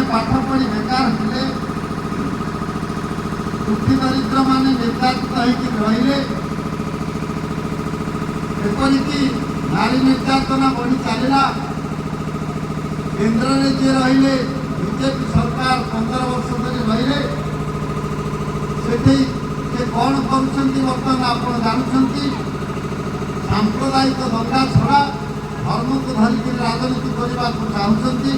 ପାଠ ପଢ଼ି ବେକାର ହେଲେ, ଦୁଃଖୀ ଦରିଦ୍ରମାନେ ନିର୍ଯାତିତ ହେଇକି ରହିଲେ, ଏପରିକି ନାରୀ ନିର୍ଯାତନା ବଢ଼ି ଚାଲିଲା। କେନ୍ଦ୍ରରେ ଯିଏ ରହିଲେ, ବିଜେପି ସରକାର 15 ବର୍ଷ ଧରି ରହିଲେ, ସେଠି ସେ କ'ଣ କରୁଛନ୍ତି ବର୍ତ୍ତମାନ ଆପଣ ଜାଣୁଛନ୍ତି। ସାମ୍ପ୍ରଦାୟିକ ଦଙ୍ଗା ଛଡ଼ା ଧର୍ମକୁ ଧରିକିରି ରାଜନୀତି କରିବାକୁ ଚାହୁଁଛନ୍ତି।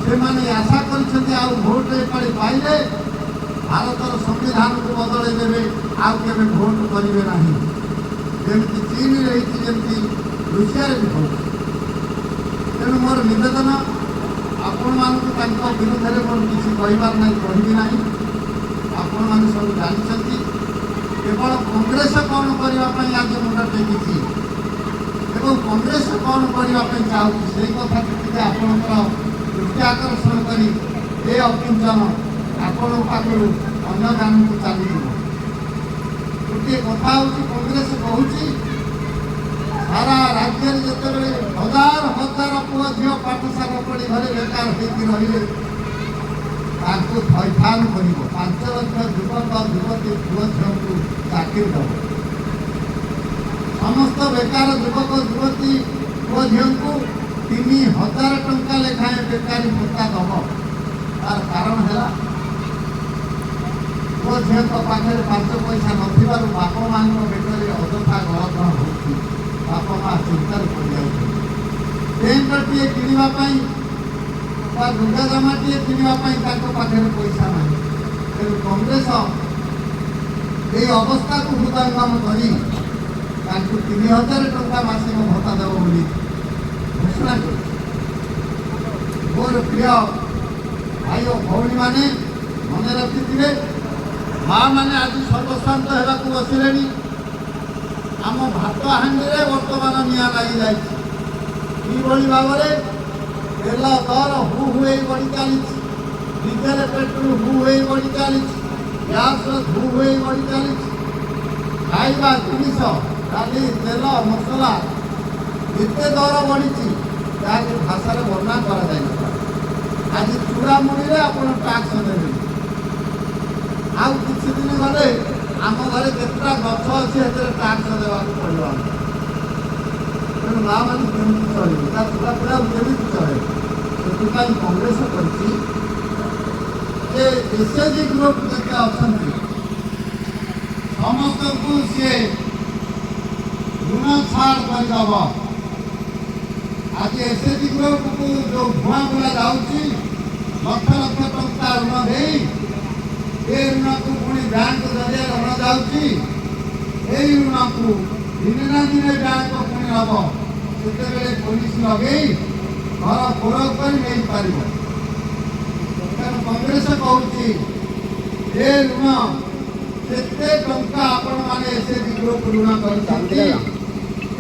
ସେମାନେ ଆଶା କରିଛନ୍ତି ଆଉ ଭୋଟ ଏପାଳି ପାଇଲେ ଭାରତର ସମ୍ବିଧାନକୁ ବଦଳାଇ ଦେବେ, ଆଉ କେବେ ଭୋଟ କରିବେ ନାହିଁ, ଯେମିତି ଚୀନରେ ହେଇଛି, ଯେମିତି ରୁଷିଆରେ ବି ହେଉଛି। ତେଣୁ ମୋର ନିବେଦନ ଆପଣମାନଙ୍କୁ, ତାଙ୍କ ବିରୁଦ୍ଧରେ ମୋର କିଛି କହିବାର ନାହିଁ, କହିବି ନାହିଁ। ଆପଣମାନେ ସବୁ ଜାଣିଛନ୍ତି। କେବଳ କଂଗ୍ରେସ କ'ଣ କରିବା ପାଇଁ ଆଜି ମୁଣ୍ଡ ଟେକିଛି ଏବଂ କଂଗ୍ରେସ କ'ଣ କରିବା ପାଇଁ ଚାହୁଁଛି, ସେଇ କଥାକୁ ଟିକେ ଆପଣଙ୍କର ଦୃଷ୍ଟି ଆକର୍ଷଣ କରି ଏ ଅକିଞ୍ଚନ ଆପଣଙ୍କ ପାଖରୁ ଅନ୍ୟ ଗାଁକୁ ଚାଲିଯିବ। ଗୋଟିଏ କଥା ହେଉଛି, କଂଗ୍ରେସ କହୁଛି ସାରା ରାଜ୍ୟରେ ଯେତେବେଳେ ହଜାର ହଜାର ପୁଅ ଝିଅ ପାଠଶାଠ ପଢ଼ି ଘରେ ବେକାର ହେଇକି ରହିଲେ, ତାଙ୍କୁ ଥଇଥାନ କରିବ, 5 ଲକ୍ଷ ଯୁବକ ଯୁବତୀ ପୁଅ ଝିଅଙ୍କୁ ଚାକିରି ଦେବ, ସମସ୍ତ ବେକାର ଯୁବକ ଯୁବତୀ ପୁଅ ଝିଅଙ୍କୁ 3000 ଟଙ୍କା ଲେଖାଏଁ ବେକାରୀ ଭତ୍ତା ଦେବ। ତାର କାରଣ ହେଲା, ପୁଅ ଝିଅଙ୍କ ପାଖରେ 5 ପଇସା ନଥିବାରୁ ବାପ ମାଆଙ୍କ ବେକରେ ଅଯଥା ଗଳଧନ ହେଉଛି, ବାପ ମା ଚିନ୍ତାରେ ପଡ଼ିଯାଉଛନ୍ତି। ପେଣ୍ଟଟିଏ କିଣିବା ପାଇଁ ବା ଲୁଗା ଜାମାଟିଏ କିଣିବା ପାଇଁ ତାଙ୍କ ପାଖରେ ପଇସା ନାହିଁ। ତେଣୁ କଂଗ୍ରେସ ଏଇ ଅବସ୍ଥାକୁ ହୃଦୟଙ୍ଗମ କରି ତାଙ୍କୁ 3000 ଟଙ୍କା ମାସିକ ଭତ୍ତା ଦେବ ବୋଲି ଘୋଷଣା କରିଛି। ମୋର ପ୍ରିୟ ଭାଇ ଓ ଭଉଣୀମାନେ, ମନେ ରଖିଥିବେ, ମା ମାନେ ଆଜି ସର୍ବସ୍ୱାନ୍ତ ହେବାକୁ ବସିଲେଣି। ଆମ ଭାତ ହାଣ୍ଡିରେ ବର୍ତ୍ତମାନ ନିଆଁ ଲାଗିଯାଇଛି। କିଭଳି ଭାବରେ ତେଲ ଦର ହୁ ହୁ ହେଇ ବଢ଼ି ଚାଲିଛି, ଡିଜେଲ ପେଟ୍ରୋଲ ହୁ ହେଇ ବଢ଼ି ଚାଲିଛି, ଗ୍ୟାସର ଧୁ ହେଇ ବଢ଼ି ଚାଲିଛି, ଖାଇବା ଜିନିଷ ଡାଲି ତେଲ ମସଲା ଏତେ ଦର ବଢ଼ିଛି ଯାହାକି ଭାଷାରେ ବର୍ଣ୍ଣନା କରାଯାଇନପାରେ। ଆଜି ଚୂଡ଼ା ମୁଢ଼ିରେ ଆପଣ ଟ୍ୟାକ୍ସ ଦେବେ। ଆଉ କିଛି ଦିନ ଗଲେ ଆମ ଘରେ କେତେଟା ଗଛ ଅଛି, ସେଥିରେ ଟ୍ୟାକ୍ସ ଦେବାକୁ ପଡ଼ିବ ଆମକୁ। ତେଣୁ ମା ମାନେ କେମିତି ଚଳିବେ, ତା ଛୁଆ ପିଲାକୁ କେମିତି ଚଳେଇବେ? ସେଥିପାଇଁ କଂଗ୍ରେସ କରିଛି ଯେ ଏସ୍ଏଚ୍ଜି ଗ୍ରୁପ୍ ଯେତେ ଅଛନ୍ତି ସମସ୍ତଙ୍କୁ ସିଏ ଋଣ ଛାଡ଼ କରିଦେବ। ଆଜି ଏସ୍ଏଚ୍ଜି ଗ୍ରୁପକୁ ଯେଉଁ ଭୁଆଁ ବୁଲା ଯାଉଛି, ଲକ୍ଷ ଲକ୍ଷ ଟଙ୍କା ଋଣ ଦେଇ ଏ ଋଣକୁ ପୁଣି ବ୍ୟାଙ୍କ ଜରିଆରେ ଅଣାଯାଉଛି। ଏଇ ଋଣକୁ ଦିନେ ନା ଦିନେ ବ୍ୟାଙ୍କ ପୁଣି ନେବ, ସେତେବେଳେ ପୋଲିସ ଲଗେଇ ଘର ଖୋରକ କରି ନେଇପାରିବ। ତେଣୁ କଂଗ୍ରେସ କହୁଛି, ଏ ଋଣ ଯେତେ ଟଙ୍କା ଆପଣମାନେ ଏସ୍ଏଚ୍ଜି ଗ୍ରୁପ ଋଣ କରିଛନ୍ତି,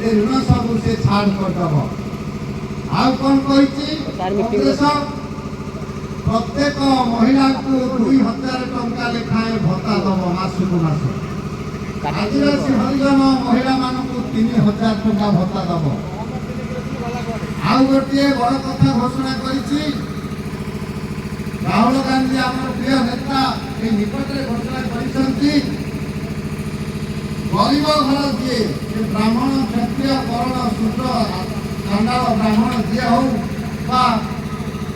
ଏ ଋଣ ସବୁ ସେ ଛାଡ଼ କରିଦେବ। ଆଉ କ'ଣ କହିଛି କଂଗ୍ରେସ? ପ୍ରତ୍ୟେକ ମହିଳାଙ୍କୁ 2000 ଟଙ୍କା ଲେଖାଏଁ ଭତ୍ତା ଦବ ମାସକୁ ମାସ। ଆଦିବାସୀ ହରିଜନ ମହିଳାମାନଙ୍କୁ 3000 ଟଙ୍କା ଭତ୍ତା ଦବ। ଆଉ ଗୋଟିଏ ବଡ଼ କଥା ଘୋଷଣା କରିଛି ରାହୁଲ ଗାନ୍ଧୀ, ଆମର ପ୍ରିୟ ନେତା, ଏଇ ନିକଟରେ ଘୋଷଣା କରିଛନ୍ତି, ଗରିବ ଘର ଯିଏ, ସେ ବ୍ରାହ୍ମଣ, କ୍ଷତ୍ରିୟ, କରଣ, ଶୂଦ୍ର, ଚାଣ୍ଡାଳ, ବ୍ରାହ୍ମଣ ଯିଏ ହଉ ବା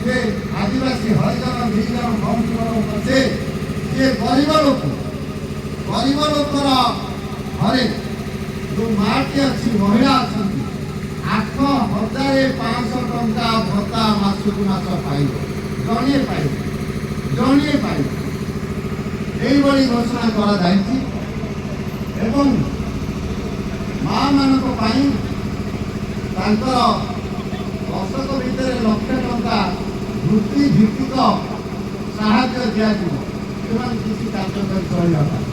ଯେ ଆଦିବାସୀ ହରିଜନ ଗିରିଜନ ବଂଶର ପଛେ ଯିଏ ଗରିବ ଲୋକ, ଗରିବ ଲୋକର ଘରେ ଯୋଉ ମାଟି ଅଛି, ମହିଳା ଅଛନ୍ତି, 8500 ଟଙ୍କା ଭତ୍ତା ମାସକୁ ମାସ ପାଇବ, ଜଣିଏ ପାଇବ, ଜଣିଏ ପାଇବ, ଏଇଭଳି ଘୋଷଣା କରାଯାଇଛି। ଏବଂ ମା ମାନଙ୍କ ପାଇଁ ତାଙ୍କର ବର୍ଷକ ଭିତରେ ଲକ୍ଷେ ଟଙ୍କା ବୃତ୍ତି ଭିତ୍ତିକ ସାହାଯ୍ୟ ଦିଆଯିବ, ସେମାନେ କୃଷି କାର୍ଯ୍ୟ କରି ଚଳିବା ପାଇଁ।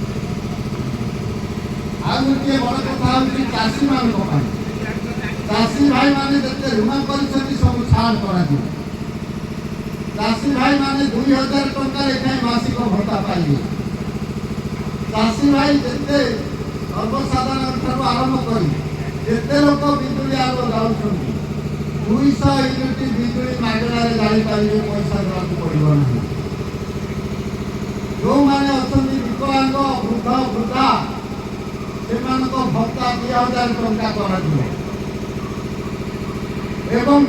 ଆଉ ଗୋଟିଏ ବଡ଼ କଥା ହେଉଛି ଚାଷୀମାନଙ୍କ ପାଇଁ, ଚାଷୀ ଭାଇମାନେ ଯେତେ ଋଣ କରିଛନ୍ତି ସବୁ ଛାଡ଼ କରାଯିବ। ଚାଷୀ ଭାଇମାନେ 2000 ଟଙ୍କା ଲେଖାଏଁ ମାସିକ ଭତ୍ତା ପାଇବେ। ଚାଷୀ ଭାଇ ଯେତେ ସର୍ବସାଧାରଣ ଠାରୁ ଆରମ୍ଭ କରି ଯେତେ ଲୋକ ବିଜୁଳି ଆଲୁଅ ଜାଳୁଛନ୍ତି, 200 ୟୁନିଟ୍ ବିଜୁଳି ମାଗଣାରେ ଜାଳିପାରିବେ, ପଇସା ଦେବାକୁ ପଡ଼ିବ ନାହିଁ। ଯେଉଁମାନେ ଅଛନ୍ତି ବିକଳାଙ୍ଗ, ବୃଦ୍ଧ, ବୃଦ୍ଧା, ସେମାନଙ୍କ ଭତ୍ତା 2000 ଟଙ୍କା କରାଯିବ ଏବଂ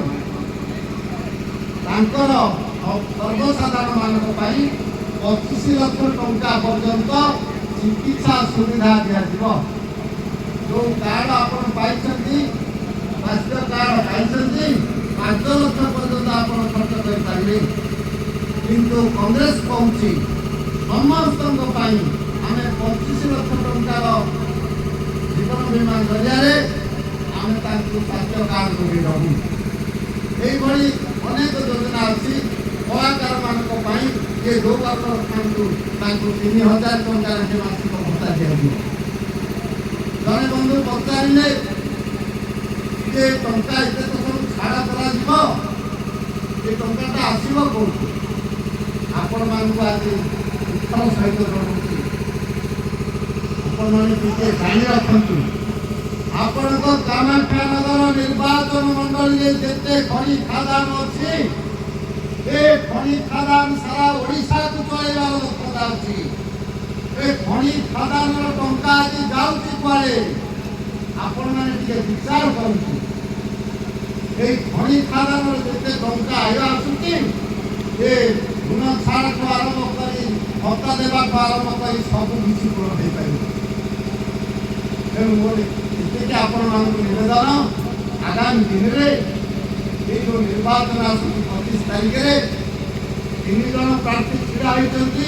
ତାଙ୍କର ସର୍ବସାଧାରଣମାନଙ୍କ ପାଇଁ 25 ଲକ୍ଷ ଟଙ୍କା ପର୍ଯ୍ୟନ୍ତ ଚିକିତ୍ସା ସୁବିଧା ଦିଆଯିବ। ଯେଉଁ କାର୍ଡ଼ ଆପଣ ପାଇଛନ୍ତି, ସ୍ୱାସ୍ଥ୍ୟ କାର୍ଡ଼ ପାଇଛନ୍ତି, 5 ଲକ୍ଷ ପର୍ଯ୍ୟନ୍ତ ଆପଣ ଖର୍ଚ୍ଚ କରିପାରିବେ। କିନ୍ତୁ କଂଗ୍ରେସ କହୁଛି, ସମସ୍ତଙ୍କ ପାଇଁ ଆମେ 25 ଲକ୍ଷ ଟଙ୍କାର ଜୀବନ ବୀମା ଜରିଆରେ ଆମେ ତାଙ୍କୁ ସ୍ୱାସ୍ଥ୍ୟ କାର୍ଡ଼ ଯୋଗାଇ ଦେବୁ। ଏଇଭଳି ଅନେକ ଯୋଜନା ଅଛି। କଳାକାରମାନଙ୍କ ପାଇଁ, ଯିଏ ଯେଉଁ ବର୍ଗର ଥାନ୍ତୁ, ତାଙ୍କୁ 3000 ଟଙ୍କା ଲେଖେ ମାସିକ ଭତ୍ତା ଦିଆଯିବ। ଜଣେ ବନ୍ଧୁ ପଚାରିଲେ ଯେ ଟଙ୍କା ଏତେ ତ ସବୁ ଛାଡ଼ କରାଯିବ, ଏ ଟଙ୍କାଟା ଆସିବ କୋଉଠୁ? ଆପଣମାନଙ୍କୁ ଆଜି ଦୁଃଖର ସହିତ ଜଣାଉଛି, ଆପଣମାନେ ଟିକେ ଜାଣି ରଖନ୍ତୁ, ଆପଣଙ୍କ କାମାକ୍ଷାନଗର ନିର୍ବାଚନ ମଣ୍ଡଳୀରେ ଯେତେ ଖଣି ଖାଦାନ ଅଛି, ଏ ଖଣି ଖାଦାନ ସାରା ଓଡ଼ିଶାକୁ ଚଳେଇବାର ଦକ୍ଷତା ଅଛି। ଏ ଖଣି ଖାଦାନର ଟଙ୍କା ଆଜି ଯାଉଛି କୁଆଡ଼େ, ଆପଣମାନେ ଟିକେ ବିଚାର କରନ୍ତୁ। ଏଇ ଖଣି ଖାଦାନର ଯେତେ ଟଙ୍କା ଆୟ ଆସୁଛି, ଏ ଋଣ ଛାଡ଼ଠୁ ଆରମ୍ଭ କରି, ଭତ୍ତା ଦେବାଠୁ ଆରମ୍ଭ କରି ସବୁ କିଛି ପୂରଣ ହେଇପାରିବ। ତେଣୁ ମୋର ଏତିକି ଆପଣମାନଙ୍କୁ ନିବେଦନ, ଆଗାମୀ ଦିନରେ ଏଇ ଯେଉଁ ନିର୍ବାଚନ ଆସୁଛି 25 ତାରିଖରେ, ତିନି ଜଣ ପ୍ରାର୍ଥୀ ଛିଡ଼ା ହୋଇଛନ୍ତି।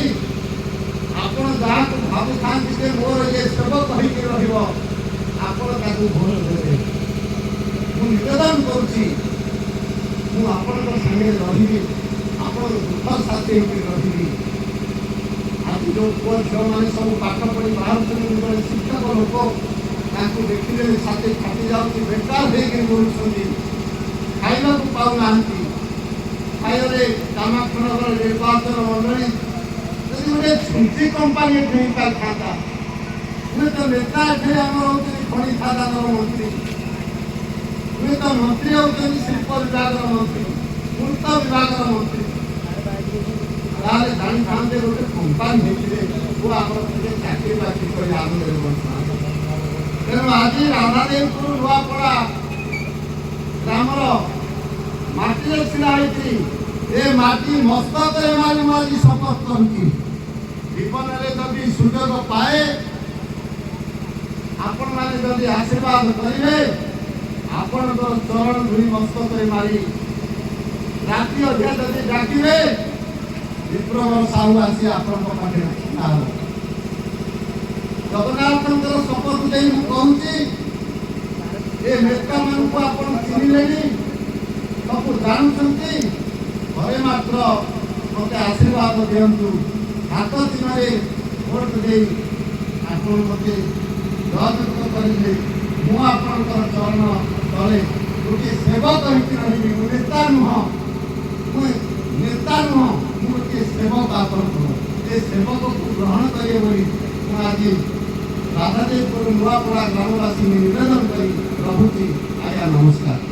ଆପଣ ଯାହାକୁ ଭାବୁଥାନ୍ତି ଯେ ମୋର ଇଏ ସେବକ ହେଇକି ରହିବ, ଆପଣ ତାକୁ ଭୋଟ ଦେବେ। ମୁଁ ନିବେଦନ କରୁଛି, ମୁଁ ଆପଣଙ୍କ ସାଙ୍ଗରେ ରହିବି, ଆପଣଙ୍କ ଦୁଃଖ ସାଥୀ ହେଇକି ରହିବି। ଆଜି ଯେଉଁ ପୁଅ ଝିଅମାନେ ସବୁ ପାଠ ପଢ଼ି ବାହାରୁଛନ୍ତି, ମୁଁ ଜଣେ ଶିକ୍ଷକ ଲୋକ, ତାଙ୍କୁ ଦେଖିଲେ ଛାତି ଫାଟି ଯାଉଛି। ବେକାର ହେଇକି ବୁଲୁଛନ୍ତି, ଖାଇବାକୁ ପାଉନାହାନ୍ତି। ଖାଇବାରେ କାମାକ୍ଷାନଗର ନିର୍ବାଚନ ମଣ୍ଡଳୀ ଯଦି ଗୋଟେ ଛୁଞ୍ଚି କମ୍ପାନୀ ଏଠି ହେଇପାରିଥାନ୍ତା, ହୁଏତ ନେତା ଏଠି ଆମର ହେଉଛନ୍ତି ଖଣି ଖାଦାନର ମନ୍ତ୍ରୀ, ହୁଏତ ମନ୍ତ୍ରୀ ହେଉଛନ୍ତି ଶିଳ୍ପ ବିଭାଗର ମନ୍ତ୍ରୀ, ପୂର୍ତ୍ତ ବିଭାଗର ମନ୍ତ୍ରୀ, ତାହେଲେ ଜାଣିଥାନ୍ତେ ଗୋଟେ କମ୍ପାନୀ ହେଇଥିଲେ ପୁଅ ଆମର ଟିକେ ଚାକିରି ବାକିରି କରି ଆନନ୍ଦରେ ବଞ୍ଚିଥାନ୍ତେ। ତେଣୁ ଆଜି ରାଧାଦେବପୁର ନୂଆପଡ଼ା ଗ୍ରାମର ମାଟିରେ ଛିଡ଼ା ହେଇଛି, ଏ ମାଟି ମସ୍ତକରେ ମାରି ମୁଁ ଆଜି ଶପଥ କରୁଛି, ଜୀବନରେ ଯଦି ସୁଯୋଗ ପାଏ, ଆପଣମାନେ ଯଦି ଆଶୀର୍ବାଦ କରିବେ, ଆପଣଙ୍କର ଚରଣ ଧୂଳି ମସ୍ତକରେ ମାରି ରାତି ଅଧିଆ ଯଦି ଡାକିବେ, ବିପ୍ରବର ସାହୁ ଆସି ଆପଣଙ୍କ ପାଖରେ ଛିଡ଼ା ହେବ। ଜଗନ୍ନାଥଙ୍କର ଶପଥ ଦେଇ ମୁଁ କହୁଛି, ଏ ନେତାମାନଙ୍କୁ ଆପଣ ଚିହ୍ନିଲେଣି, ସବୁ ଜାଣୁଛନ୍ତି। ଥରେ ମାତ୍ର ମୋତେ ଆଶୀର୍ବାଦ ଦିଅନ୍ତୁ, ହାତ ଚିହ୍ନରେ ଭୋଟ ଦେଇ ଆପଣ ମୋତେ ଜୟଯୁକ୍ତ କରିଲେ ମୁଁ ଆପଣଙ୍କର ଚରଣ ତଳେ ଗୋଟିଏ ସେବକ ହେଇକି ରହିବି। ମୁଁ ନେତା ନୁହଁ, ମୁଁ ନେତା ନୁହଁ, ମୁଁ ଗୋଟିଏ ସେବକ ଆପଣଙ୍କର। ଏ ସେବକକୁ ଗ୍ରହଣ କରିବେ ବୋଲି ମୁଁ ଆଜି ରାଧାଦେବପୁର ନୂଆପଡ଼ା ଗ୍ରାମବାସୀଙ୍କୁ ନିବେଦନ କରି ରହୁଛି ଆଜ୍ଞା, ନମସ୍କାର।